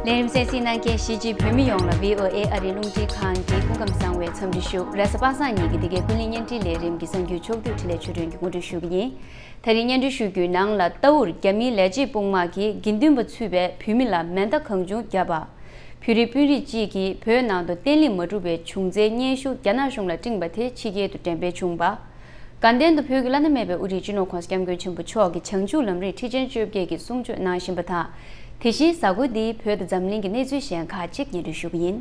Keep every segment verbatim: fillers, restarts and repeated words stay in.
ལས་རིམ་གསན་གཟིགས་གནང་མཁན་གཞིས་བྱེས་བོད་མི་ཡོངས་ལ་བྷི་ཨོ་ཨེ་ཨ་རིའི་རླུང་འཕྲིན་ཁང་གི་སྐུ་ཁམས་བཟང་བའི་འཚམས་འདྲི་ཞུ། རེས་གཟའ་པ་སངས་ཉིན་གྱི་འདི་གའི་ཀུན་གླེང་བརྙན་འཕྲིན་ལས་རིམ་གྱི་གསར་འགྱུར་ཕྱོགས་བསྡུས་འཕྲིན་ལས་ཆོས་སྒྲོན་གྱིས་ངོ་སྤྲོད་ཞུ་གི་ཡིན། ད་རིང་སྙན་སྒྲོན་ཞུ་རྒྱུའི་ནང་ལ། རྟའུར་རྒྱ་མིའི་ལས་བྱེད་དཔུང་དམག་གིས་དགེ་འདུན་པ་ཚུད་པའི་བོད་མི་ལ་མེ་མདའ་གང་བྱུང་བརྒྱབ་པ། བོད་རིགས་དཔོན་རིགས་གཅིག་གིས་བོད་ནང་དུ་བརྟན་ལྷིང་མ་གྲུབ་པའི་བྱུང་རྩའི་སྙན་ཞུ་རྒྱ་ནག་གཞུང་ལ་སྤྲིངས་པ་དེ་ཕྱི་རྒྱལ་དུ་འགྲེམས་སྤེལ་བྱུང་བ། དགའ་ལྡན་དུ་བོད་ཀྱི་བླ་ན་མེད་པའི་དབུ་ཁྲིད་སྤྱི་ནོར་༸གོང་ས་༸སྐྱབས་མགོན་ཆེན་པོ་མཆོག་གིས་བྱང་ཆུབ་ལམ་རིམ་ཁྲི་ཆེན་བཅོ་བརྒྱད་ཀྱི་གསུང་ཆོས་གནང་བཞིན་པ་དང་། དེ་བཞིན་གཟའ་འཁོར་འདིའི་བོད་དང་འཛམ་གླིང་གི་གནས་ཚུལ་གཞན་ཁག་ཅིག་སྙན་སྒྲོན་ཞུ་གི་ཡིན།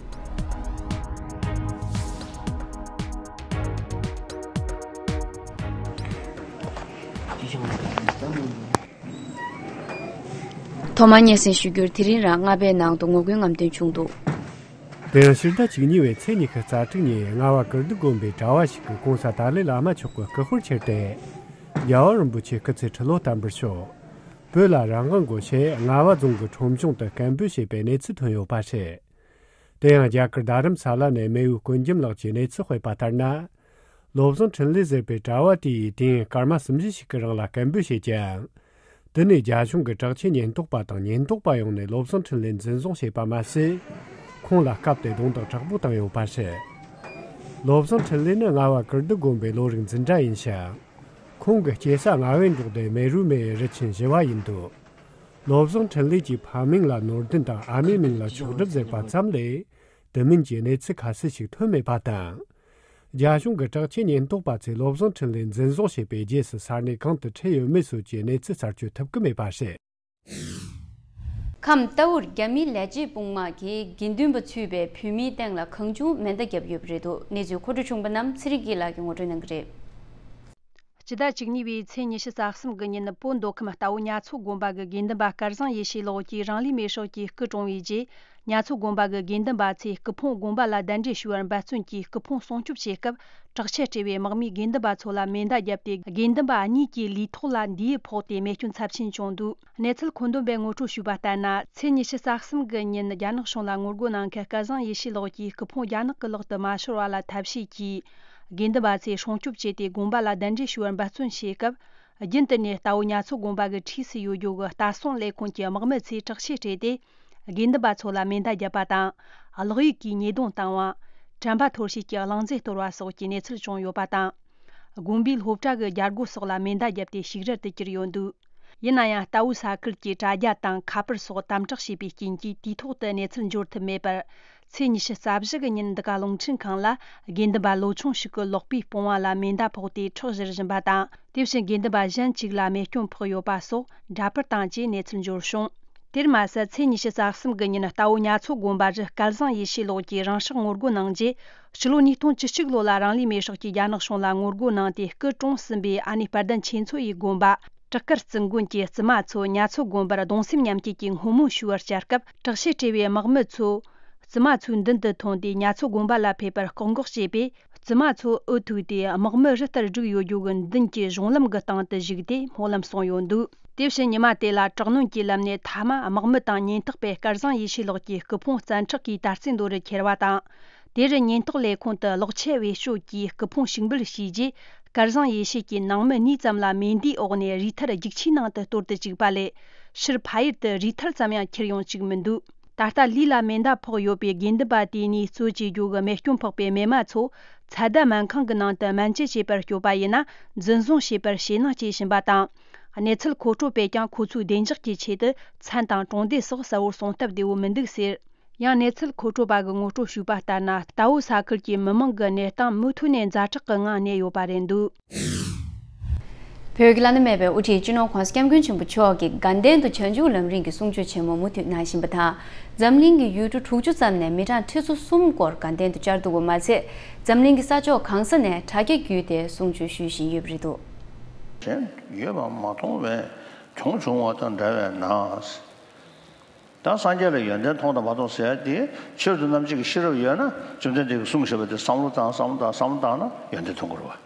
ཐོག་མར་སྙན་སེང་ཞུ་རྒྱུར། དེ་རིང་རང་རྔ་པའི་ནང་དུ་ངོ་རྒོལ་རྔམ་སྟོན་བྱུང་འདུག། དེ་ཡང་ཕྱི་ཟླ་བཅུ་གཉིས་པའི་ཚེས་ཉི་ཤུ་རྩ་དྲུག་ཉིན་རྔ་བ་ཀིརྟི་དགོན་པའི་གྲྭ་བ་ཞིག་གིས་གོང་ས་ཏཱ་ལའི་བླ་མ་མཆོག་གི་སྐུ་ཕུད་ཁྱེར་ཏེ། རྒྱལ་བ་རིན་པོ་ཆེའི་སྐུ་ཚེ་ཁྲི་ལོ་བརྟན་པར་ཤོག། བོད་ལ་རང་དབང་དགོས་ཞེས་རྔ་བ་རྫོང་གི་ཁྲོམ་གཞུང་དུ་སྐད་འབོད་བྱས་པའི་གནས་ཚུལ་ཐོན་ཡོད་པ་རེད། དེ་ཡང་རྒྱ་གར་རྡ་རམ་ས་ལ་ནས་མེས་དབོན་སྐུ་ལྗམ་ལགས་ཀྱིས་གནས་ཚུལ་སྤེལ་པ་ལྟར་ན། བློ་བཟང་འཕྲིན་ལས་ཟེར་བའི་གྲྭ་བ་དེས་དུས་ཡུན་སྐར་མ་གསུམ་བཞི་ཞིག་གི་རིང་ལ་སྐད་འབོད་བྱས་ཀྱང་། དེ་ནས་རྒྱ་གཞུང་གི་དྲག་ཆས་ཉེན་རྟོག་པ་དང་ཉེན་རྟོག་པ་ཡོང་ནས་བློ་བཟང་འཕྲིན་ལས་འཛིན་བཟུང་བྱས་པ་མ་ཟད། ཁོང་ལ་སྐབས་དེར་རྡུང་རྡེག་དྲག་པོ་བཏང་ཡོད་པ་རེད། བློ་བཟང་འཕྲིན་ལས་ནི་རྔ་བ་ཀིརྟི་དགོན་པའི་བློ་རིག་འཛིན་གྲྭ་ཡིན་ཞིང་། ཁོང་གི་སྐྱེས་ས་རྔ་བའི་འབྲོག་སྡེ་མེ་རུ་མེའི་རི་ཆེན་བཞི་བ་ཡིན་འདུག། བློ་བཟང་འཕྲིན་ལས་ཀྱི་ཕ་མིང་ལ་ནོར་ལྡན་དང་ཨ་མའི་མིང་ལ་མཆོག་གྲུབ་ཟེར་བ་ཙམ་ལས། དེ་མིན་གྱི་གནས་ཚུལ་ཁ་གསལ་ཞིག་ཐོན་མེད་པ་དང་། རྒྱ་གཞུང་གི་དྲག་ཆས་ཉེན་རྟོག་པ་ཚོས་བློ་བཟང་འཕྲིན་ལས་འཛིན་བཟུང་བྱས་པའི་རྗེས་སུ་ས་གནས་གང་དུ་ཁྲིད་ཡོད་མེད་སོགས་ཀྱི་གནས་ཚུལ་རྩད་གཅོད་ཐུབ་ཀྱི་མེད་པ་རེད། ཁམས་རྟའུར་རྒྱ་མིའི་ལས་བྱེད་དཔུང་དམག་གིས་དགེ་འདུན་པ་ཚུད་པའི་བོད་མིའི་སྟེང་ལ་གང་བྱུང་མེ་མདའ་བརྒྱབ་ཡོད་པ་རེད་འདུག། གནས་ཚུལ་མཁོ་སྤྲོད་ཆུང་པ་རྣམས་ཚེ་རིང་སྐྱིད་ལགས་ཀྱིས་ངོ་སྤྲོད་གནང་གི་རེད། སྤྱི་ཟླ་བཅུ་གཉིས་པའི་ཚེས་ཉི་ཤུ་རྩ་གསུམ་གྱི་ཉིན། བོད་མདོ་ཁམས་རྟའུ་ཉ་མཚོ་དགོན་པ་གི་དགེ་འདུན་པ་སྐལ་བཟང་ཡེ་ཤེས་ལགས་ཀྱིས་རང་ལུས་མེར་སྲེག་གིས་སྐུ་གྲོངས་པའི་རྗེས། ཉ་མཚོ་དགོན་པ་གི་དགེ་འདུན་པ་ཚོས་སྐུ་ཕུང་དགོན་པ་ལ་གདན་འདྲེན་ཞུ་བར་འབད་བརྩོན་གྱིས་སྐུ་ཕུང་སྲུང་སྐྱོབ་བྱེད་སྐབས། དྲག་ཆས་སྤྲས་པའི་དམག་མིས་དགེ་འདུན་པ་ཚོ་ལ་མེ་མདའ་བརྒྱབ་སྟེ། དགེ་འདུན་པ་གཉིས་ཀྱི་ལུས་ཐོག་ལ་མདེའུ་ཕོག་སྟེ་རྨས་སྐྱོན་ཚབས་ཆེན་བྱུང་འདུག། གནས་ཚུལ་མཁོ་འདོན་པས་ངོ་སྤྲོད་ཞུས་པ་ལྟར་ན། ཚེས་ཉི་ཤུ་རྩ་གསུམ་གྱི་ཉིན། རྒྱ་ནག་གཞུང་ལ་ངོ་རྒོལ་གནང་མཁན་སྐལ་བཟང་ཡེ་ཤེས་ལགས་ཀྱི་སྐུ་ཕུང་རྒྱ་ནག་གི་ལག་ཏུ་མ་ཤོར་བ་ལ་ཐབས་ཤེས་ཀྱིས། དགེ་འདུན་པ་ཚོས་སྲུང་སྐྱོབ་བྱས་ཏེ། དགོན་པ་ལ་གདན་འདྲེན་ཞུ་བར་འབད་བརྩོན་བྱེད་སྐབས། རྒྱུན་དུ་ནས་རྟའུ་ཉ་མཚོ་དགོན་པ་གི་འཁྲིས་སུ་ཡོད་རྒྱུ་གི་ལྟ་སྲུང་ལས་ཁུངས་ཀྱི་དམག་མི་ཚོས་དྲག་ཆས་སྤྲས་ཏེ། དགེ་འདུན་པ་ཚོ་ལ་མེ་མདའ་བརྒྱབ་པ་དང་། གློག་ཡུག་གིས་ཉེས་རྡུང་བཏང་བ། དྲན་པ་འཐོར་བྱེད་ཀྱི་རླུང་རྫས་གཏོར་བ་སོགས་ཀྱི་གནས་ཚུལ་བྱུང་ཡོད་པ་དང་། དགོན་པའི་སློབ་གྲྭ་གི་རྒྱལ་སྒོ་སོགས་ལ་མེ་མདའ་བརྒྱབ་སྟེ་ཞིག་རལ་དུ་གྱུར་ཡོད་འདུག། ཡིན་ན་ཡང་། རྟའུ་ས་ཁུལ་གྱི་དྲ་རྒྱ་དང་ཁ་པར་སོགས་དམ་དྲག་བྱས་པའི་རྐྱེན་གྱིས། དུས་ཐོག་ཏུ་གནས་ཚུལ་འབྱོར་ཐུབ་མེད་པར། ཚེས་ཉི་ཤུ་རྩ་བཞི་གི་ཉིན། འདི་ག་རླུང་འཕྲིན་ཁང་ལ་དགེ་འདུན་པ་ལོ་ཆུང་ཞིག་གི་ལག་པའི་དཔུང་བ་ལ་མེ་མདའ་ཕོག་སྟེ་ཁྲག་བཞུར་བཞིན་པ་དང་། དེ་བཞིན་དགེ་འདུན་པ་གཞན་གཅིག་ལ་རྨས་སྐྱོན་ཕོག་ཡོད་པ་སོགས་འདྲ་པར་དང་བཅས་གནས་ཚུལ་འབྱོར་བྱུང་། དེར་མ་ཟད། ཚེས་ཉི་ཤུ་རྩ་གསུམ་གྱི་ཉིན། རྟའུ་ཉ་མཚོ་དགོན་པ་རུ་སྐལ་བཟང་ཡེ་ཤེས་ལགས་ཀྱིས་རང་སྲོག་ངོ་རྒོལ་གནང་རྗེས། ཕྱི་ལོ་ཉིས་སྟོང་བཅུ་གཅིག་ལོ་ལ་རང་ལུས་མེར་སྲེག་གིས་རྒྱ་ནག་གཞུང་ལ་ངོ་རྒོལ་གནང་སྟེ། སྐུ་གྲོངས་ཟིན་པའི་ཨ་ནེ་དཔལ་ལྡན་ཆོས་མཚོ་ཡི་དགོན་པ། བྲག་དཀར་རྩི་མགོན་གྱི་བཙུན་མ་ཚོ་ཉ་མཚོ་དགོན་པར་གདུང་སེམས་མཉམ་སྐྱེད་ཀྱི་སྔོན་མོ་ཞུ་བར་བཅར་སྐབས། དྲག་ཆས་སྤྲས་པའི་དམག་མི་ཚོས་བཙུན་མ་ཚོའི་མདུན་དུ་ཐོན་ཏེ། ཉ་མཚོ་དགོན་པ་ལ་ཕེབས་པར་བཀག་འགོག་བྱས་པས། བཙུན་མ་ཚོ་འུ་ཐུག་སྟེ། དམག་མི་རི་ལྟར་བསྒྲིགས་ཡོད་རྒྱུ་གི་མདུན་གྱི་གཞུང་ལམ་གྱི་སྟེང་དུ་བཞུགས་ཏེ། སྨོན་ལམ་གསུངས་ཡོད་འདུག། དེ་བཞིན་ཉི་མ་དེ་ལ་དྲག་གནོན་གྱི་ལམ་ནས་མཐའ་མ་དམག་མི་དང་ཉེན་རྟོག་པས་སྐལ་བཟང་ཡེ་ཤེས་ལགས་ཀྱི་སྐུ་ཕུང་བཙན་ཁྲག་གིས་དར་རྩེ་མདོ་རུ་ཁྱེར་བ་དང་། དེར་ཉེན་རྟོག་ལས་ཁུངས་དུ་གློག་ཆས་བེད་སྤྱོད་ཀྱིས་སྐུ་ཕུང་ཞིག་འབུད་བྱས་རྗེས། སྐལ་བཟང་ཡེ་ཤེས་ཀྱི་ནང་མི་གཉིས་ཙམ་ལ་མེ་མདའི་འོག་ནས་རུས་ཐལ་རྒྱུག་ཆའི་ནང་དུ་གཏོར་དུ་བཅུག་པ་ལས། ཕྱིར་ཕ་ཡུལ་དུ་རུས་ཐལ་ཙམ་ཡང་ཁྱེར་ཡོང་བཅུག་མི་འདུག། ད་ལྟ་ལུས་ལ་མེ་མདའ་ཕོག་ཡོད་པའི་དགེ་འདུན་པ་དེ་གཉིས་གཙོ་བྱེད་རྒྱུ་གི་རྨས་སྐྱོན་ཕོག་པའི་མི་མང་ཚོ། ཚད་ལྡན་སྨན་ཁང་གི་ནང་དུ་སྨན་བཅོས་བྱེད་པར་སྐྱོད་པ་ཡིན་ན། འཛིན་བཟུང་བྱེད་པར་ཞེད་སྣང་སྐྱེ་བཞིན་པ་དང་། གནས་ཚུལ་མཁོ་སྤྲོད་པས་ཀྱང་། ཁོ་ཚོའི་བདེ་འཇགས་ཀྱི་ཆེད་དུ་མཚན་དང་གྲོང་སྡེ་སོགས་གསལ་བོར་གསུང་ཐབས་བདེ་བོ་མི་འདུག་ཟེར། ཡང་གནས་ཚུལ་མཁོ་སྤྲོད་པ་གིས་ངོ་སྤྲོད་ཞུས་པ་ལྟར་ན། རྟའུ་ས་ཁུལ་གྱི་མི་མང་གི་གནས་སྟངས་མུ་མཐུད་ནས་ཛ་དྲག་གི་ངང་གནས་ཡོད་པ་རེད་འདུག། བོད་ཀྱི་བླ་ན་མེད་པའི་དབུ་ཁྲིད་སྤྱི་ནོར་༸གོང་ས་༸སྐྱབས་མགོན་ཆེན་པོ་མཆོག་གིས་དགའ་ལྡན་དུ་བྱང་ཆུབ་ལམ་རིམ་གྱི་གསུང་ཆོས་ཆེན་མོ་མུ་མཐུད་གནང་བཞིན་པ་དང་། འཛམ་གླིང་གི་ཡུལ་གྲུ་དྲུག་ཅུ་ཙམ་ནས་མི་གྲངས་ཁྲི་ཚོ་གསུམ་སྐོར་དགའ་ལྡན་དུ་བཅར་འདུག་པ་མ་ཟད། འཛམ་གླིང་གི་ས་ཕྱོགས་གང་ས་ནས་དྲ་རྒྱ་བརྒྱུད་དེ་གསུང་ཆོས་ཞུ་བཞིན་ཡོད་པ་རེད་འདུག། གཞན་ཡོད་པ་མ་མཐོང་བས། བྱུང་བྱུང་བ་དང་འདྲ་བས་ན། ད་སངས་རྒྱས་ལ་ཡོན་ཏན་མཐོང་དང་མ་མཐོང་ཟེར་ཡ་དེ། ཆེད་དུ་རྣམ་འབྱེད་ཀྱི་ཤེས་རབ་ཡོད་ན། བཅོམ་ལྡན་འདས་ཀྱིས་གསུངས་བཞག་པ་དེ་བསམ་བློ་བཏང་བསམ་བློ་བཏང་བསམ་བློ་བཏང་ན་ཡོན་ཏན་མཐོང་གི་རེད་བ།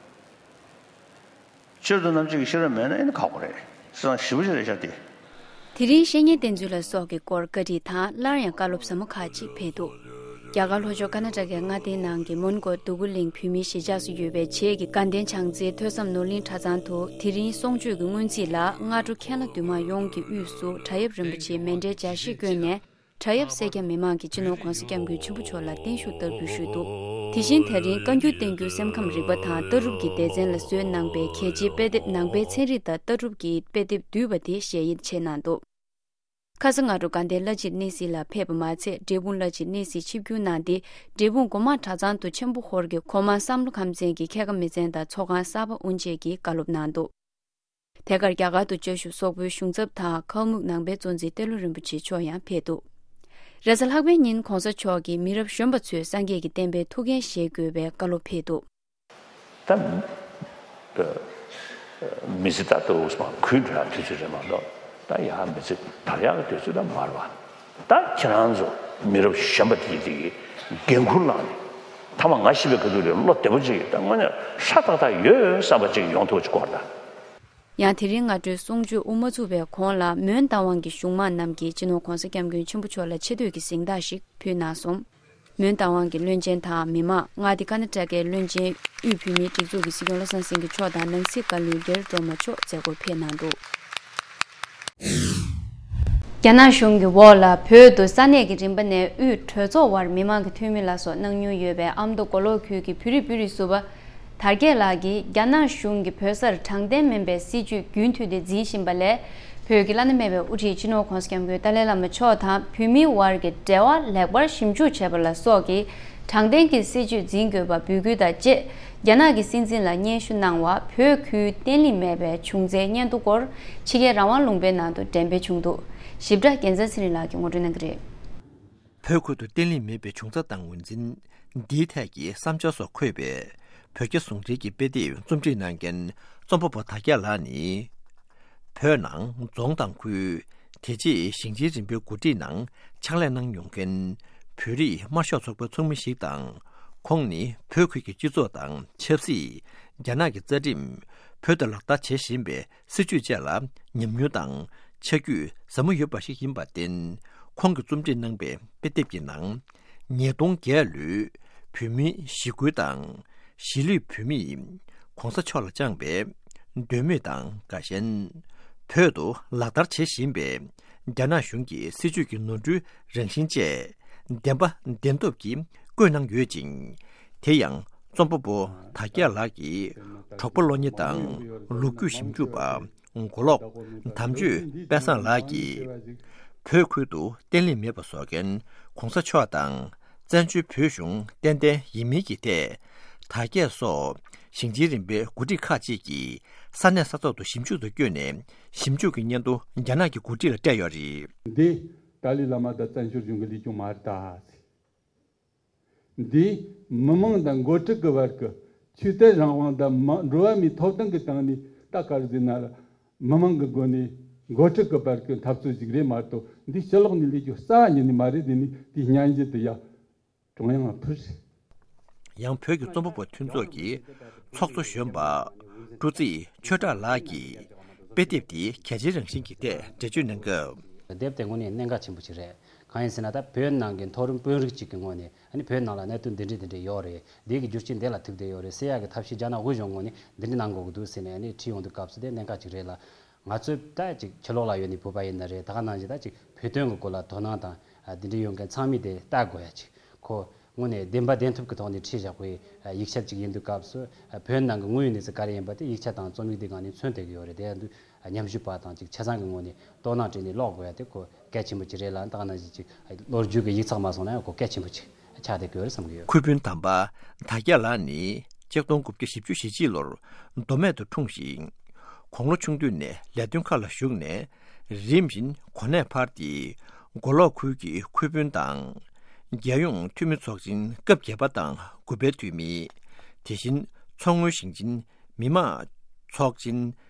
ཆེད་དུ་རྣམ་འབྱེད་ཀྱི་ཤེས་རབ་མེད་ན་ཨེ་ནི་ཁག་པོ་རེད། བྱས་ཙང་ཞེ་པོ་ཅིག་རེད་ཤག་དེ། དེ་རིང་བཤེས་གཉེན་བསྟེན་ཚུལ་ལ་སོགས་ཀྱི་སྐོར་བཀའ་ཁྲིད་དང་། སླར་ཡང་བཀའ་སློབ་ཟབ་མོ་ཁག་ཅིག་སྤེལ་འདུག། རྒྱ་གར་ལྷོ་ཕྱོགས་ཀར་ན་ཊ་ཀའི་མངའ་སྡེའི་ནང་གི་མོན་གྷོ་དུ་ཀུ་གླིང་བོད་མིའི་གཞིས་ཆགས་སུ་ཡོད་པའི་བྱེས་ཀྱི་དགའ་ལྡན་བྱང་རྩེའི་ཐོས་བསམ་ནོར་གླིང་གྲྭ་ཚང་དུ། དེ་རིང་གསུང་ཆོས་ཀྱི་སྔོན་རྩིས་ལ། སྔ་དྲོ་མཁན་བླ་འདུས་མང་ཡོངས་ཀྱི་དབུས་སུ་གྲྭ་ཡབ་རིན་པོ་ཆེས་མཎྜལ་སྦྱར་བཤད་བསྐྱོན་ནས། བྲག་གཡབ་སེར་སྐྱ་མི་མང་གིས་སྤྱི་ནོར་༧གོང་ས་༧སྐྱབས་མགོན་ཆེན་པོ་མཆོག་ལ་བརྟན་བཞུགས་བསྟར་འབུལ་ཞུས་འདུག་དེ་བཞིན་དེ་རིང་བཀའ་འགྱུར་བསྟན་འགྱུར་སེམས་ཁམས་རིག་པ་དང་ལྟ་གྲུབ་ཀྱི་སྡེ་ཚན་ལ་བཟོས་གནང་པའི་གལ་ཆེའི་དཔེ་དེབ་ནང་པའི་ཚན་རིག་དང་ལྟ་གྲུབ་ཀྱི་དཔེ་དེབ་བསྡུས་པ་དེ་ཞལ་དབྱེ་ཕྱེ་གནང་འདུག་ཁ་སང་སྔ་དྲོ་དགའ་ལྡན་བླ་སྤྱིར་གནས་གཟིགས་ལ་ཕེབས་པ་མ་ཚད། འབྲས་སྤུངས་བླ་སྤྱིར་གནས་གཟིགས་ཆིབས་བསྒྱུར་གནང་སྟེ། འབྲས་སྤུངས་སྒོ་མང་གྲྭ་ཚང་དུ་ཆེན་པོ་ཧོར་གྱི་གོང་མ་བསམ་བློ་ཁམས་ཚན་གྱི་ཁྱད་ཀ་མི་ཚན་དང་ཚོགས་ཁང་གསར་པ་དབུ་འབྱེད་ཀྱི་བཀའ་སློབ་གནང་འདུག་དེ་གར་རྒྱ་གར་དུ་བཅའ་བཞུགས་སོག་པོའི་གཞུང་ཚབ་དང་ཁལ་མུག་ནང་པའི་གཙོ་འཛིན་ཏེ་ལོ་རིན་པོ་ཆེ་མཆོག་ཡང་ཕེབས་འདུག་རེས་གཟའ་ལྷག་པའི་ཉིན་གོང་ས་མཆོག་གིས་མི་རབས་གཞོན་པ་ཚོས་སངས་རྒྱས་ཀྱི་བསྟན་པའི་ཐུགས་འགན་བཞེས་དགོས་པའི་བཀའ་སློབ་ཕེབས་འདུག་ད་མི་ཚེ་ད་ལྟ་བུ་སོང་གུས་འགྲོ་ཡག་དུས་ཚོད་རེད་མ་གཏོགས། ད་ཡང་མི་ཚེ་དར་ཡག་གི་དུས་ཚོད་ད་མ་རེད་པ། ད་ཁྱེད་རང་ཚོ་མི་རབས་གཞོན་པ་དེ་དེ་གི་འགན་ཁུར་བླངས་ནས། ཐ་མ་ང་ཤི་བའི་ག་དུས་རེད། བློ་བདེ་པོ་ཅིག་ད་དངོས་གནས་ཧྲ་ཏག་ཏག་ཡོད་བསམ་པ་ཅིག་ཡོང་ཐུབ་པ་ཅིག་དགོས་རེད་ད། ཡང་དེ་རིང་སྔ་དྲོའི་གསུང་ཆོས་དབུ་མ་ཚུགས་པའི་གོང་ལ། མོན་རྟ་དབང་གི་གཞུང་དམངས་རྣམས་ཀྱིས་སྤྱི་ནོར་༧གོང་ས་༧སྐྱབས་མགོན་ཆེན་པོ་མཆོག་ལ་ཆེ་བསྟོད་ཀྱི་གཟེངས་རྟགས་ཤིག་ཕུལ་གནང་སོང་། མོན་རྟ་དབང་གི་བློན་ཆེན་དང་མི་མང་། མངའ་སྡེ་ཀར་ན་ཊ་ཀའི་བློན་ཆེན་དབུས་བོད་མིའི་སྒྲིག་འཛུགས་ཀྱི་སྲིད་སྐྱོང་བློ་བཟང་སེང་གེ་མཆོག་དང་ནང་སྲིད་བཀའ་བློན་སྒེར་སྒྲོལ་མ་མཆོག་མཛད་སྒོར་ཕེབས་གནང་འདུག་རྒྱ་ནག་གཞུང་གི་འོག་ལ་བོད་དུ་ས་གནས་ཀྱི་རིམ་པ་ནས་དབུས་གྲོས་ཚོགས་དབར་མི་མང་གི་འཐུས་མི་ལ་སོགས་གནང་མྱོང་ཡོད་པའི་ཨ་མདོ་མགོ་ལོག་ཁུལ་གྱི་བོད་རིགས་སྤུན་རིགས་ཟུར་པ་དར་རྒྱས་ལགས་ཀྱིས་རྒྱ་ནག་གཞུང་གིས་བོད་སར་དྲང་བདེན་མིན་པའི་སྲིད་བྱུས་རྒྱུན་མཐུད་དེ་འཛིན་བཞིན་པ་ལས། བོད་ཀྱི་བླ་ན་མེད་པའི་དབུ་ཁྲིད་སྤྱི་ནོར་༧གོང་ས་༧སྐྱབས་མགོན་ཏཱ་ལའི་བླ་མ་མཆོག་དང་བོད་མིའི་དབར་གྱི་འབྲེལ་བ་ལེགས་པར་ཞིབ་འཇུག་བྱེད་པ་ལ་སོགས་ཀྱི་དྲང་བདེན་གྱི་སྲིད་བྱུས་འཛིན་དགོས་པ་འབོད་སྐུལ་དང་བཅས། རྒྱ་ནག་གི་སྲིད་འཛིན་ལ་སྙན་ཞུ་གནང་བ། བོད་ཁུལ་བརྟན་ལྷིང་མེད་པའི་བྱུང་རྩའི་སྙན་ཐོ་སྐོར་ཕྱི་རྒྱལ་རང་དབང་ལུང་པའི་ནང་དུ་འགྲེམས་སྤེལ་བྱུང་འདུག་ཞིབ་ཕྲ་རྒྱལ་མཚན་ཚེ་རིང་ལགས་ཀྱིས་ངོ་སྤྲོད་གནང་གི་རེད། བོད་ཁུལ་དུ་བརྟན་ལྷིང་མེད་པའི་བྱུང་རྩ་དང་ངོས་འཛིན། འདིའི་ཐད་ཀྱི་བསམ་འཆར་སོགས་འཁོད་པའི་བོད་རྒྱ་ཟུང་འབྲེལ་གྱི་དཔེ་དེབ་རྩོམ་སྒྲིག་གནང་མཁན་རྩོམ་པ་པོ་དར་རྒྱས་ལགས་ནི། བོད་ནང་རྫོང་དང་ཁུལ། དེ་རྗེས་ཞིང་ཆེན་རིམ་པའི་འགོ་ཁྲིད་ནང་ཕྱག་ལས་གནང་མྱོང་མཁན་བོད་རིགས་དམར་ཤོག་ཚོགས་པའི་ཚོགས་མི་ཞིག་དང་། ཁོང་ནི་བོད་ཁུལ་གྱི་སྤྱི་ཚོགས་དང་ཆབ་སྲིད། རྒྱ་ནག་གི་རྩ་ཁྲིམས། བོད་དུ་ལག་བསྟར་བྱེད་བཞིན་པའི་སྲིད་བྱུས་བཅས་ལ་ཉམས་མྱོང་དང་ཆ་རྒྱུས་ཟབ་མོ་ཡོད་པ་ཞིག་ཡིན་པར་བརྟེན། ཁོང་གིས་རྩོམ་སྒྲིག་གནང་པའི་དཔེ་དེབ་ཀྱི་ནང་། ཉིས་སྟོང་བརྒྱད་ལོའི་བོད་མིའི་ཞི་རྒོལ་དང་གཞིས་ལུས་བོད་མིས་གོང་ས་མཆོག་ལ་བཅངས་པའི་འདོད་མོས་དང་དགའ་ཞེན། བོད་དུ་ལག་བསྟར་བྱེད་བཞིན་པའི་རྒྱ་ནག་གཞུང་གི་སྲིད་བྱུས་ཀྱི་ནོར་འཁྲུལ་རང་བཞིན་བཅས་བདེན་པ་བདེན་ཐོབ་ཀྱིས་བཀོད་གནང་ཡོད་ཅིང་། དེ་ཡང་རྩོམ་པ་པོ་དར་རྒྱས་ལགས་ཀྱི་གྲོགས་པོ་བློ་ཉེ་དང་ལོ་རྒྱུས་ཞིབ་འཇུག་པ་མགོ་ལོག་དམ་ཆོས་དཔལ་བཟང་ལགས་ཀྱིས། བོད་ཁུལ་དུ་བརྟན་ལྷིང་མེད་པ་བཟོ་མཁན་གོང་ས་མཆོག་དང་བཙན་བྱོལ་བོད་གཞུང་ཏན་ཏན་ཡིན་མིན་གྱི་ཐད། དར་རྒྱས་སོགས་ཞིང་ཆེན་རིམ་པའི་འགོ་ཁྲིད་ཁག་ཅིག་གིས་ས་གནས་ས་ཐོག་ཏུ་ཞིབ་འཇུག་ཏུ་བསྐྱོད་ནས་ཞིབ་འཇུག་གི་སྙན་ཐོ་རྒྱ་ནག་གི་འགོ་ཁྲིད་ལ་སྤྲད་ཡོད་རེད། འདི་ཏཱ་ལའི་བླ་མ་དང་བཙན་བྱོལ་གཞུང་གི་ལས་ཁུངས་མ་རེད་ད། འདིས་མི་མང་དང་འགོ་ཁྲིད་ཀྱི་བར་གྱི་ཆོས་དད་རང་དབང་དང་མ་འགྲོ་བ་མིའི་ཐོབ་ཐང་གི་སྟེང་ནས། ད་ག་རེ་ཟེར་ན་ལ། མི་མང་གི་སྒོ་ནས་འགོ་ཁྲིད་ཀྱི་བར་གྱི་འཐབ་རྩོད་ཅིག་རེད་མ་གཏོགས། འདི་ཕྱི་ལོགས་ནས་ལས་རྒྱུ་རྩ་བ་ཉིད་ནས་མ་རེད་ཟེར་ནས་དེའི་སྙན་ཞུ་དེ་ཡ་ཀྲུང་དབྱང་ལ་ཕུལ། ཡང་བོད་ཀྱི་རྩོམ་པ་པོ་མཐུན་ཚོགས་ཀྱི་ཚོགས་གཙོ་གཞོན་པ་སྤྲུལ་རྩིས་ཆོས་གྲགས་ལགས་ཀྱིས་དཔེ་དེབ་འདིའི་གལ་ཆེའི་རང་བཞིན་གྱི་ཐད་འགྲེལ་བརྗོད་གནང་སྐབས། དེབ་དེ་དངོས་གནས་གནད་འགག་ཆེན་པོ་ཅིག་རེད། གང་ཡིན་ཟེར་ན། ད་བོད་ནང་གི་མཐོ་རིམ་དཔོན་རིགས་གཅིག་གི་ངོས་ནས། ཨ་ནི་བོད་ནང་ལ་གནད་དོན་འདི་འདྲ་འདི་འདྲ་ཡོད་རེད། འདི་གི་རྒྱུ་རྐྱེན་འདི་ལ་ཐུག་བསྡད་ཡོད་རེད་ཟེར་ཡག་གི་ཐབས་ཤེས་རྒྱ་ནག་དབུས་གཞུང་ངོས་ནས་འདི་འདྲ་གནང་དགོས་ཀྱི་འདུག་ཟེར་ནས། ཨ་ནི་ཁྲིད་ཡོང་དུས་སྐབས་སུ་དེ་གནད་འགག་ཅིག་རེད་ལ། ང་ཚོས་ད་ཅིག་ཕྱི་ལོགས་ལ་ཡོད་ནི་བོད་པ་ཡིན་ན་རེད། ད་ག་ནང་བཞིན་ད་ཅིག་བོད་དོན་གྱི་སྐོར་ལ་དོ་སྣང་དང་། ཨ། འདི་འདྲ་ཡོད་མཁན་ཚང་མས་དེ་ལྟ་དགོས་ཡ་ཅིག་ཁོ། དངོས་གནས་བདེན་པ་བདེན་ཐོབ་ཀྱི་ཐོག་ནས་ཁྲིད་བཞག་པའི་ཡིག་ཆ་ཅིག་ཡིན་དུས་སྐབས་སུ། བོད་ནང་གི་དངོས་ཡོད་གནས་ཚུལ་ག་རེ་ཡིན་པ་དེ་ཡིག་ཆ་དང་རྩོམ་ཡིག་དེ་སྒང་ནས་མཚོན་བསྡད་ཀྱི་ཡོད་རེད། དེ་ཡིན་དུས་ཉམས་ཞིབ་པ་དང་ཅིག་ཆ་ཚང་གི་ངོས་ནས་དོ་སྣང་བྱས་ནས་ཀློག་དགོས་ཡ་དེ་ཁོ་གལ་ཆེན་པོ་ཅིག་རེད་ལ། ད་ག་ནང་བཞིན་ཅིག་ལོ་རྒྱུས་ཀྱི་ཡིག་ཚགས་མ་སོང་ན་ཡང་ཁོ་གལ་ཆེན་པོ་ཅིག་ཆགས་བསྡད་ཀྱི་ཡོད་རེད་བསམ་གྱི་ཡོད། ཁུལ་དཔོན་དམ་པ་དར་རྒྱས་ལགས་ནི་ཆིག་སྟོང་དགུ་བརྒྱ་བཞི་བཅུ་ཞེ་གཅིག་ལོར་མདོ་སྨད་དུ་འཁྲུངས་ཤིང་། དགུང་ལོ་ཆུང་དུས་ནས་ལས་དོན་ཁག་ལ་ཞུགས་ནས། རིམ་བཞིན་གོ་གནས་འཕར་ཏེ། མགོ་ལོག་ཁུལ་གྱི་ཁུལ་དཔོན་དང་། རྒྱལ་ཡོངས་འཐུས་མི་ཚོགས་ཆེན་སྐབས་བརྒྱད་པ་དང་དགུ་པའི་འཐུས་མི། དེ་བཞིན་མཚོ་སྔོན་ཞིང་ཆེན་མི་དམངས་ཚོགས་ཆེན་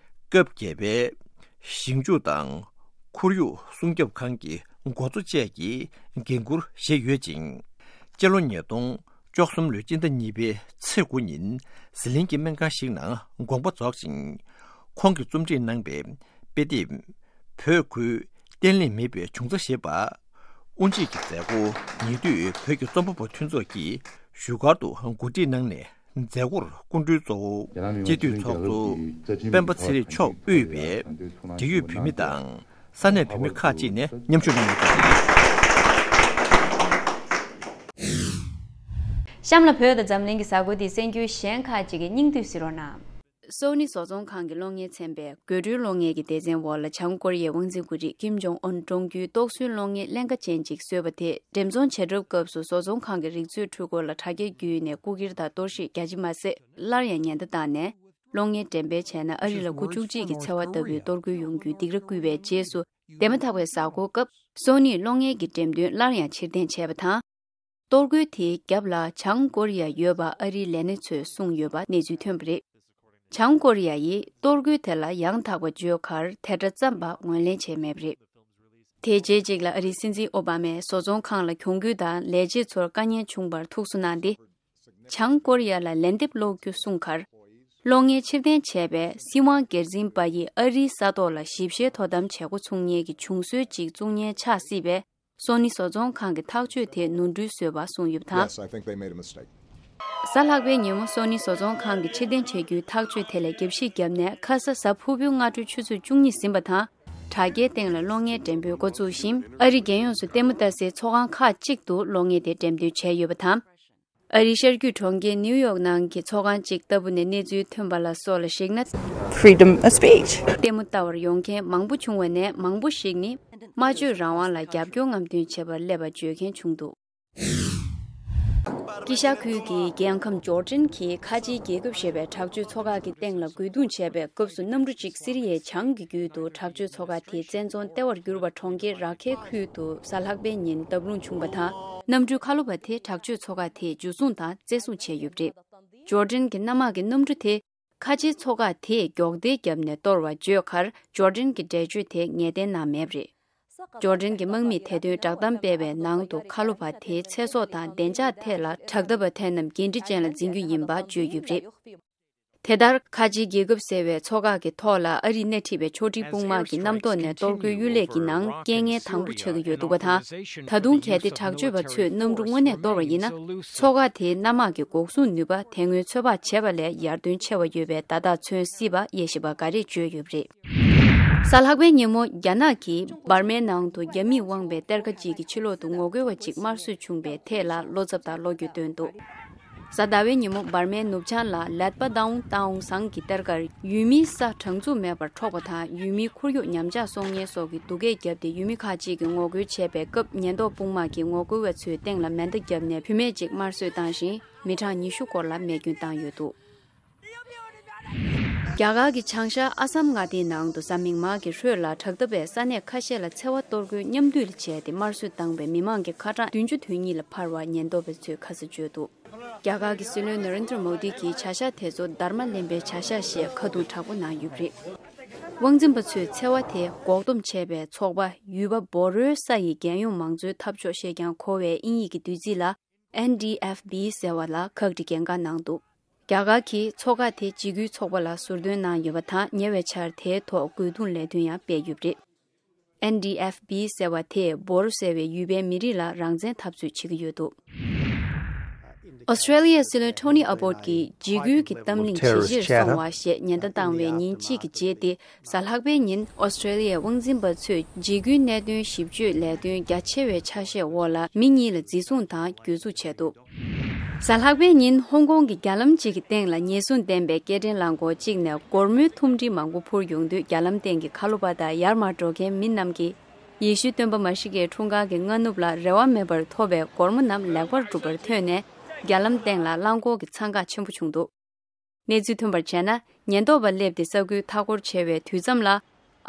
སྐབས་བརྒྱད་པའི་ཞིབ་འཇུག་དང་ཁོར་ཡུག་སྲུང་སྐྱོབ་ཁང་གི་འགོ་གཙོ་བཅས་ཀྱི་འགན་འཁུར་བཞེས་ཡོད་ཅིང་། སྤྱི་ལོ་ཉིས་སྟོང་བཅུ་གསུམ་ལོའི་སྤྱི་ཟླ་གཉིས་པའི་ཚེས་དགུ་ཉིན་ཟི་ལིང་གི་སྨན་ཁང་ཞིག་ནང་དགོངས་པ་རྫོགས་ཤིང་། ཁོང་གིས་རྩོམ་སྒྲིག་གནང་པའི་དཔེ་དེབ། བོད་ཁུལ་བརྟན་ལྷིང་མེད་པའི་བྱུང་རྩ་ཞེས་པ། དབུ་འབྱེད་ཀྱི་མཛད་སྒོ་ཉེ་དུས་བོད་ཀྱི་རྩོམ་པ་པོ་མཐུན་ཚོགས་ཀྱིས་བཞུགས་སྒར་དུ་གོ་སྒྲིག་གནང་ནས། མཛད་སྒོར་སྐུ་མགྲོན་གཙོ་བོ་སྤྱི་འཐུས་ཚོགས་གཙོ་སྤེན་པ་ཚེ་རིང་མཆོག་དབུས་པའི་འབྲེལ་ཡོད་བོད་མི་དང་ས་གནས་བོད་མི་ཁག་ཅིག་ནས་མཉམ་ཞུགས་གནང་ཡོད་པ་རེད། གཤམ་ལ་བོད་དང་འཛམ་གླིང་གི་གཟའ་འཁོར་འདིའི་གསར་འགྱུར་གཞན་ཁག་ཅིག་གི་སྙིང་བསྡུས་གཟིགས་རོགས་གནང་། སོ་ནི་བཟོ་ཚོང་ཁང་གི་གློག་བརྙན་ཚན་པས་དགོད་བྲོའི་གློག་བརྙན་གྱི་སྡེ་ཚན་འོག་ལ་བྱང་ཀོ་རི་ཡའི་དབང་འཛིན་འགོ་ཁྲིད་ཀིམ་ཇོང་ཨུན་བཀྲོངས་རྒྱུའི་རྟོག་བཟོའི་གློག་བརྙན་ཀླན་ཀ་ཅན་ཅིག་བཟོས་པ་དེས་འགྲེམས་ཚོང་བྱེད་གྲབས་སྐབས་སུ་བཟོ་ཚོང་ཁང་གི་རིག་མཛོད་འཕྲུལ་འཁོར་ལ་དྲ་རྒྱ་བརྒྱུད་ནས་རྐུ་འཁྱེར་དང་གཏོར་བཤིག་རྒྱག་གི་མ་ཟད། སླར་ཡང་ཉེན་བརྡ་བཏང་ནས་གློག་བརྙན་འགྲེམས་སྤེལ་བྱས་ན་ཨ་རི་ལ་སྒོ་བཅུ་གཅིག་གི་འཚེ་བ་ལྟ་བུའི་གཏོར་རྒོལ་ཡོང་རྒྱུའི་སྡིགས་ར་བསྐུལ་བའི་རྗེས་སུ། འདས་མ་ཐག་པའི་གཟའ་འཁོར་སྐབས་སོ་ནིས་གློག་བརྙན་གྱི་འགྲེམས་སྟོན་སླར་ཡང་ཕྱིར་འཐེན་བྱས་པ་དང་། གཏོར་རྒོལ་དེའི་རྒྱབ་ལ་བྱང་ཀོ་རི་ཡར་ཡོད་པ་ཨ་རིའི་ལས་སྣེ་ཚོས་གསུངས་ཡོད་པ་གནས་ཚུལ་ཐོན་པ་རེད། བྱང་ཀོ་རི་ཡ་ཡིས་གཏོར་རྒོལ་དེ་ལ་ཡང་དག་པ་བརྗོད་ཁར་དེ་འདྲ་བརྩམས་པ་ངོས་ལེན་བྱས་མེད་པ་རེད། དེ་རྗེས་གཅིག་ལ་ཨ་རིའི་སྲིད་འཛིན་ཨོ་བྷ་མས་བཟོ་ཚོང་ཁང་ལ་གྱོང་གུན་དང་ལས་བྱེད་ཚོར་དཀའ་ངལ་བྱུང་བར་ཐུགས་གསོ་གནང་སྟེ། བྱང་ཀོ་རི་ཡ་ལ་ལན་འདེབས་སློག་རྒྱུ་གསུངས་ཁར། གློག་བརྙན་ཕྱིར་འཐེན་བྱས་པས་སྲིད་དབང་སྒེར་འཛིན་པ་ཡིས་ཨ་རིའི་ས་ཐོག་ལ་ཞིབ་བཤེར་དོ་དམ་བྱེད་འགོ་ཚུགས་མཁན་གྱི་བྱུང་སྲོལ་ཅིག་བཙུགས་ཉེན་ཆགས་སྲིད་པས། སོ་ནི་བཟོ་ཚོང་ཁང་གི་ཐག་གཅོད་དེ་ནོར་འཁྲུལ་བཟོས་པ་གསུངས་ཡོད་པ་དང་། Yes, I think they made a mistake. གཟའ་ལྷག་པའི་ཉིན་མོ་སོ་ནི་བཟོ་ཚོང་ཁང་གིས་ཕྱིར་འཐེན་བྱ་རྒྱུའི་ཐག་གཅོད་དེ་ལ་རྒྱབ་བཤིག་བརྒྱབ་ནས་ཁ་ས་གཟའ་ཕུར་བུའི་སྔ་དྲོའི་ཆུ་ཚོད་བཅུ་གཉིས་ཟིན་པ་དང་། དྲ་རྒྱའི་སྟེང་ལ་གློག་བརྙན་འགྲེམས་སྤེལ་འགོ་བཙུགས་ཤིང་། ཨ་རི་རྒྱལ་ཡོངས་སུ་ལྟད་མོ་ལྟ་སའི་ཚོགས་ཁང་ཁག་ཅིག་ཏུ་གློག་བརྙན་དེ་འགྲེམས་སྟོན་བྱས་ཡོད་པ་དང་། ཨ་རིའི་ཤར་རྒྱུད་གྲོང་ཁྱེར་ནིའུ་ཡོག་ནང་གི་ཚོགས་ཁང་གཅིག་ལྟ་བུ་ནས་གནས་ཚུལ་ཐོན་པ་ལ་སོགས་ལ་གཞིགས་ན། Freedom of speech. ལྟད་མོ་ལྟ་བར་ཡོང་མཁན་མང་པོ་བྱུང་བ་ནས་མང་པོ་ཞིག་ནི་སྨྲ་བརྗོད་རང་དབང་ལ་རྒྱབ་སྐྱོར་རྔམ་སྟོན་བྱེད་པར་སླེབས་པ་བརྗོད་མཁན་བྱུང་འདུག་དཀྱིལ་ཤར་ཁུལ་གྱི་རྒྱལ་ཁམས་ཇོར་ཌན་གྱི་ཁ་ཆེའི་རྒྱལ་ཁབ་ཞེས་པའི་དྲག་སྤྱོད་ཚོགས་ཁག་གི་སྟེང་ལ་རྒོལ་རྡུང་བྱས་པའི་སྐབས་སུ་གནམ་གྲུ་གཅིག་སི་རི་ཡའི་བྱང་གི་རྒྱུད་དུ་དྲག་སྤྱོད་ཚོགས་ཁག་དེས་བཙན་རྫོང་ལྟེ་བར་གྱུར་པ་གྲོང་ཁྱེར་ར་ཁའི་ཁུལ་དུ་གཟའ་ལྷག་པའི་ཉིན་བརྡབ་ལྷུང་བྱུང་བ་དང་། གནམ་གྲུའི་ཁ་ལོ་པ་དེ་དྲག་སྤྱོད་ཚོགས་ཁག་དེས་འཇུ་བཟུང་དང་བཙན་བཟུང་བྱས་ཡོད་པ་རེད། ཇོར་ཌན་གྱི་གནམ་དམག་གི་གནམ་གྲུ་དེ་ཁ་ཆེའི་ཚོགས་ཁག་དེས་མགྱོགས་འདེད་བརྒྱབ་ནས་གཏོར་བ་བརྗོད་ཁར་ཇོར་ཌན་གྱི་འགྲེལ་བརྗོད་དེ་ངེས་གཏན་གནང་མེད་པ་རེད། ཇོར་ཌན་གྱི་དམག་མིས་དེ་དོན་བསྒྲགས་གཏམ་སྤེལ་བའི་ནང་དུ་ཁ་ལོ་པ་དེའི་ཚེ་སྲོག་དང་བདེ་འཇགས་ཐད་ལ་དྲག་འཐབ་པ་དེ་རྣམས་འགན་འཁྲི་ཅན་ལ་འཛིན་རྒྱུ་ཡིན་པ་བརྗོད་ཡོད་པ་རེད། དེ་ལྟར་ཁ་ཆེའི་རྒྱལ་ཁབ་ཟེར་བའི་ཚོགས་ཁག་གི་ཐོག་ལ་ཨ་རིས་སྣེ་ཁྲིད་པའི་ཕྱོགས་སྒྲིག་དཔུང་དམག་གིས་གནམ་ཐོག་ནས་གཏོར་རྒོལ་གཡུལ་ལས་ཀྱི་ནང་རྐྱེན་ངན་དང་པོ་ཆགས་ཀྱི་ཡོད་འདུག་པ་དང་། ད་དུང་གལ་ཏེ་དྲག་སྤྱོད་པ་ཚོས་གནམ་གྲུ་དངོས་གནས་གཏོར་བ་ཡིན་ན། ཚོགས་ཁག་དེའི་གནམ་དམག་གི་འགོག་སྲུང་ནུས་པ་དེ་སྔོན་ཚོད་དཔག་བྱས་པ་ལས་ཡར་ཐོན་ཆེ་བ་ཡོད་པའི་བརྡ་རྟགས་མཚོན་སྲིད་པ་དབྱེ་ཞིབ་པ་འགའ་རེས་བརྗོད་ཡོད་པ་རེད། གཟའ་ལྷག་པའི་ཉིན་མོ་རྒྱ་ནག་གིས་འབར་མའི་ནང་དུ་རྒྱ་མིས་དབང་བའི་གཏེར་ཁ་ཅིག་གི་ཕྱི་ལོགས་སུ་ངོ་རྒོལ་བ་ཅིག་དམར་གསོད་བྱུང་བའི་ཐད་ལ་བློ་འཚབ་དང་བློ་འགྱོད་བཏོན་འདུག་གཟའ་ཟླ་བའི་ཉིན་མོ་འབར་མའི་ནུབ་བྱང་ལ་ལད་པ་ཏའུ་ཏའུ་སང་གི་གཏེར་ཁར་ཡུལ་མིའི་ས་དྲང་ཚུགས་མེད་པར་འཕྲོག་པ་དང་ཡུལ་མིའི་ཁོར་ཡུག་ཉམས་ཆག་སོང་ཉེན་སོགས་ཀྱི་སྡུག་སྐད་བརྒྱབ་སྟེ་ཡུལ་མི་ཁག་ཅིག་གིས་ངོ་རྒོལ་བྱས་པའི་སྐབས་ཉེན་རྟོག་དཔུང་དམག་གིས་ངོ་རྒོལ་བ་ཚོའི་སྟེང་ལ་མེ་མདའ་བརྒྱབ་ནས་བུད་མེད་ཅིག་དམར་གསོད་བཏང་ཞིང་མི་གྲངས་ཉི་ཤུ་སྐོར་ལ་རྨས་སྐྱོན་བཏང་ཡོད་འདུག་རྒྱ་གར་གྱི་བྱང་ཤར་ཨ་སམ་མངའ་སྡེའི་ནང་དུ་གཟའ་མིག་དམར་གྱི་ཧྲོས་ལ་དྲག་འཐབ་པས་ས་གནས་ཁ་ཤས་ལ་འཚེ་བ་གཏོར་རྒོལ་མཉམ་འདུས་ལ་བྱས་ཏེ་དམར་གསོད་བཏང་བའི་མི་མང་གི་ཁ་གྲངས་བདུན་ཅུ་དོན་གཉིས་ལ་འཕར་བ་ཉེན་རྟོག་པ་ཚོས་ཁ་ས་བརྗོད་འདུག་རྒྱ་གར་གྱི་སྲིད་བློན་ན་རེན་དྲ་མོ་དི་གིས་བྱ་གཞག་དེ་ཚོ་དར་མ་ལེན་པའི་བྱ་གཞག་ཞེས་ཁ་རྡུང་དྲག་པོ་གནང་ཡོད་པ་རེད། དབང་འཛིན་པ་ཚོས་འཚེ་བ་དེ་འགོག་སྡོམ་བྱས་པའི་ཚོགས་པ་ཡུལ་པ་བོ་རོའི་ས་ཡི་རྒྱལ་ཡོངས་མང་གཙོའི་འཐབ་ཕྱོགས་ཞེས་ཀྱང་གོ་བའི་དབྱིན་ཡིག་གི་བསྡུས་ཚིག་ལ། ཨེན་ཌི་ཨེཕ་བི་ཟེར་བ་ལ་ཁག་དཀྲི་གལ་འགངས་གནང་འདུག་རྒྱ་གར་གྱིས་ཚོགས་ཁག་དེ་འཇིགས་སྐུལ་ཚོགས་པ་ལ་ཟུར་འདོན་གནང་ཡོད་པ་དང་ཉེ་བའི་ཆར་དེའི་ཐོག་རྒོལ་རྡུང་ལས་དོན་ཡང་སྤེལ་ཡོད་པ་རེད། ཨེན་ཌི་ཨེཕ་བི་ཟེར་བ་དེས་བོ་རོ་ཟེར་བའི་ཡུལ་པའི་མི་རིགས་ལ་རང་བཙན་འཐབ་རྩོད་བྱེད་ཀྱི་ཡོད་འདུག་ཨོ་སི་ཀྲེ་ལི་ཡའི་སྲིད་བློན་ཊོ་ནི་ཨ་བྷོད་ཀྱིས་འཇིགས་སྐུལ་གྱི་གཏམ་གླེང་བྱེད་རྗེས་སོང་བ་ཞེས་ཉེན་བརྡ་བཏང་བའི་ཉིན་གཅིག་གི་རྗེས་ཏེ། གཟའ་ལྷག་པའི་ཉིན་ཨོ་སི་ཀྲེ་ལི་ཡའི་དབང་འཛིན་པ་ཚོས་འཇིགས་སྐུལ་གནད་དོན་ཞིབ་དཔྱོད་ལས་དོན་རྒྱ་ཆེ་བའི་ཆ་ཤས་འོག་ལ་མི་གཉིས་ལ་འཛིན་བཟུང་དང་གྱོད་འཛུགས་བྱས་འདུག་གཟའ་ལྷག་པའི་ཉིན་ཧོང་ཀོང་གི་རྒྱ་ལམ་གཅིག་གི་སྟེང་ལ་ཉེན་སྲུང་ལྡན་པའི་སྐད་འཕྲིན་རླངས་འཁོར་གཅིག་ནས་སྒོར་མོའི་ཐུམ་སྒྲིལ་མང་པོ་འཕུར་ཡོང་དུས་རྒྱ་ལམ་སྟེང་གི་ཁ་ལོ་པ་དང་ཡར་མར་འགྲོ་མཁན་མི་རྣམས་ཀྱིས་ཡེ་ཤུ་སྟོན་པ་མཱ་ཤི་ཀའི་འཁྲུངས་སྐར་གྱི་སྔ་ནུབ་ལ་རེ་བ་མེད་པར་ཐོབ་པའི་སྒོར་མོ་རྣམས་ལེགས་པར་གྲུབ་པར་ཐོས་ནས་རྒྱ་ལམ་སྟེང་ལ་རླངས་འཁོར་གྱི་འཚང་ཁ་ཆེན་པོ་བྱུང་འདུག་གནས་ཚུལ་ཐོན་པར་བྱས་ན། ཉེན་རྟོག་པ་སླེབས་ཏེ་ས་ཁུལ་མཐའ་སྐོར་བྱེད་པའི་དུས་མཚམས་ལ།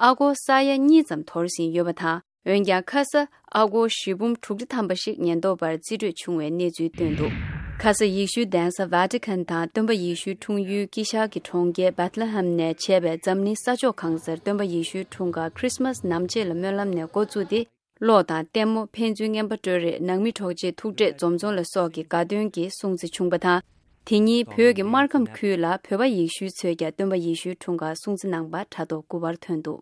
ཨ་སྒོར་ས་ཡ་གཉིས་ཙམ་དོར་ཟིན་ཡོད་པ་དང་། འོན་ཀྱང་ཁ་ས་ཨ་སྒོར་བཞི་འབུམ་དྲུག་ཁྲི་ཐམ་པ་ཞིག་ཉེན་རྟོག་པར་རྩིས་སྤྲོད་བྱུང་བའི་གནས་ཚུལ་བཏོན་འདུག་ཁ་ས་ཡེ་ཤུའི་གདན་ས་ཝ་ཏི་ཁན་དང་སྟོན་པ་ཡེ་ཤུའི་འཁྲུངས་ཡུལ་དཀྱིལ་ཤར་གྱི་གྲོང་ཁྱེར་བེད་ལེ་ཧེམ་ནས་བྱས་པའི་འཛམ་གླིང་ས་ཕྱོགས་གང་སར་སྟོན་པ་ཡེ་ཤུའི་འཁྲུངས་སྐར་ཁྲིས་མས་ནམ་ཕྱེད་ལ་སྨོན་ལམ་ནས་འགོ་བཙུགས་ཏེ། གློག་དང་ལྟད་མོ། ཕན་ཚུན་རྔན་པ་སྤྲོད་རེས། ནང་མི་འཕྲོག་བྱེད། ཐུག་འཕྲད་འཛོམས་འཛོམས་ལ་སོགས་ཀྱི་དགའ་སྟོན་གྱི་སྲུང་བརྩི་བྱུང་བ་དང་། དེ་ཉིན་བོད་ཀྱི་སྨར་ཁམས་ཁུལ་ལ་བོད་པ་ཡེ་ཤུ་ཚོས་ཀྱང་སྟོན་པ་ཡེ་ཤུའི་འཁྲུངས་སྐར་སྲུང་བརྩི་གནང་པ་དྲ་ཐོག་སྐུ་པར་ཐོན་འདུག་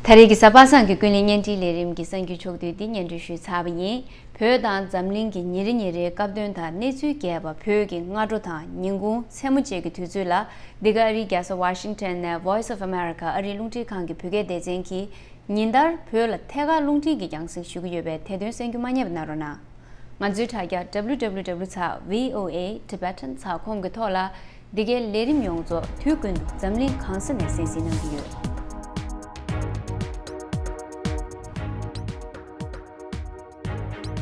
ད་རེས་ཀྱི་གཟའ་པ་སངས་ཀྱི་ཀུན་གླེང་བརྙན་འཕྲིན་ལས་རིམ་གྱི་གསར་འགྱུར་ཕྱོགས་བསྡུས་འདི་སྙན་སྒྲོན་ཞུས་ཚར་བ་ཡིན། བོད་དང་འཛམ་གླིང་གི་ཉིན་རེ་ཉིན་རེའི་སྐབས་དོན་དང་གནས་ཚུལ་རྒྱས་པ་བོད་ཀྱི་སྔ་དྲོ་དང་ཉིན་གུང་མཚན་མོ་བཅས་ཀྱི་དུས་ཚོད་ལ། འདི་ག་ཨ་རིའི་རྒྱལ་ས་ཝ་ཤིང་ཊོན་ནས་Voice of America ཨ་རིའི་རླུང་འཕྲིན་ཁང་གི་བོད་སྐད་སྡེ་ཚན་གྱིས་ཉིན་ལྟར་བོད་ལ་ཐད་ཀར་རླུང་འཕྲིན་གྱི་རྒྱང་སྲིང་ཞུ་གི་ཡོད་པས་དེ་དོན་གསན་རྒྱུ་མ་བསྙེལ་བ་གནང་རོགས་གནང་། ང་ཚོའི་དྲ་རྒྱ་W W W dot V O A Tibetan dot com གི་ཐོག་ལ། འདི་གའི་ལས་རིམ་ཡོངས་རྫོགས་དུས་ཀུན་ཏུ་འཛམ་གླིང་གང་ས་ནས་གསན་གཟིགས་གནང་གི་ཡོད།